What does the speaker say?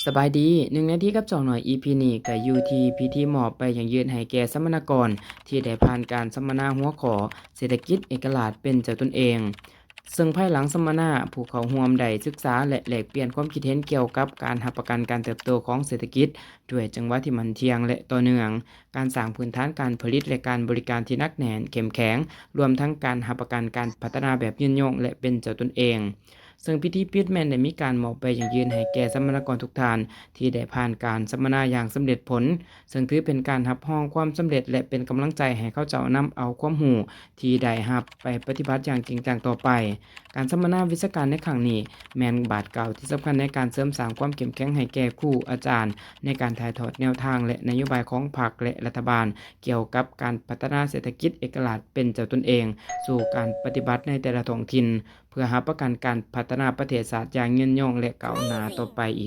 ສະບາຍດີ ໜຶ່ງນາທີກັບສອງໜ້ອຍ ອີພີນີ້ກໍຢູ່ທີ່ພິທີມອບໃບຢັ້ງຢືນໃຫ້ແກ່ສຳມະນາກອນ ທີ່ໄດ້ຜ່ານການສຳມະນາຫົວຂໍ້ເສດຖະກິດເອກະລາດເປັນເຈົ້າຕົນເອງ ເຊິ່ງພາຍຫຼັງສຳມະນາ ຜູ້ເຂົ້າຮ່ວມໄດ້ສຶກສາ ແລະ ແລກປ່ຽນຄວາມຄິດເຫັນກ່ຽວກັບການຮັບປະກັນການເຕີບໂຕຂອງເສດຖະກິດ ດ້ວຍຈັງຫວະທີ່ໝັ້ນທ່ຽງ ແລະ ຕໍ່ເນື່ອງ, ການສ້າງພື້ນຖານການຜະລິດ ແລະ ການບໍລິການທີ່ໜັກແໜ້ນ, ເຂັ້ມແຂງ, ລວມທັງການຮັບປະກັນການພັດທະນາແບບຍືນຍົງ ແລະ ເປັນເຈົ້າຕົນເອງ. ເຊິ່ງພິທີປິດແມ່ນໄດ້ມີການມອບໃບຢັ້ງຢືນໃຫ້ແກ່ສຳມະນາກອນທຸກທ່ານ ທີ່ໄດ້ຜ່ານການສຳມະນາຢ່າງສຳເລັດຜົນ, ເຊິ່ງຖືເປັນການຮັບຮອງຄວາມສຳເລັດ ແລະ ເປັນກຳລັງໃຈໃຫ້ເຂົາເຈົ້ານຳເອົາຄວາມຮູ້ທີ່ໄດ້ຮັບໄປປະຕິບັດຢ່າງຈິງຈັງຕໍ່ໄປ. ການສຳມະນາວິຊາການໃນຄັ້ງນີ້ ແມ່ນບາດກ້າວທີ່ສຳຄັນໃນການເສີມສ້າງຄວາມເຂັ້ມແຂງໃຫ້ແກ່ຄູອາຈານ ໃນການຖ່າຍທອດແນວທາງ ແລະ ນະໂຍບາຍຂອງພັກ ແລະ ລັດຖະບານ ກ່ຽວກັບການພັດທະນາເສດຖະກິດເອກະລາດເປັນເຈົ້າຕົນເອງ ສູ່ການປະຕິບັດໃນແຕ່ລະທ້ອງຖິ່ນ ເພື່ອຮັບປະກັນການພັດທະນາປະເທດຊາດຢ່າງຍືນຍົງ ແລະ ກ້າວໜ້າຕໍ່ໄປອີກ.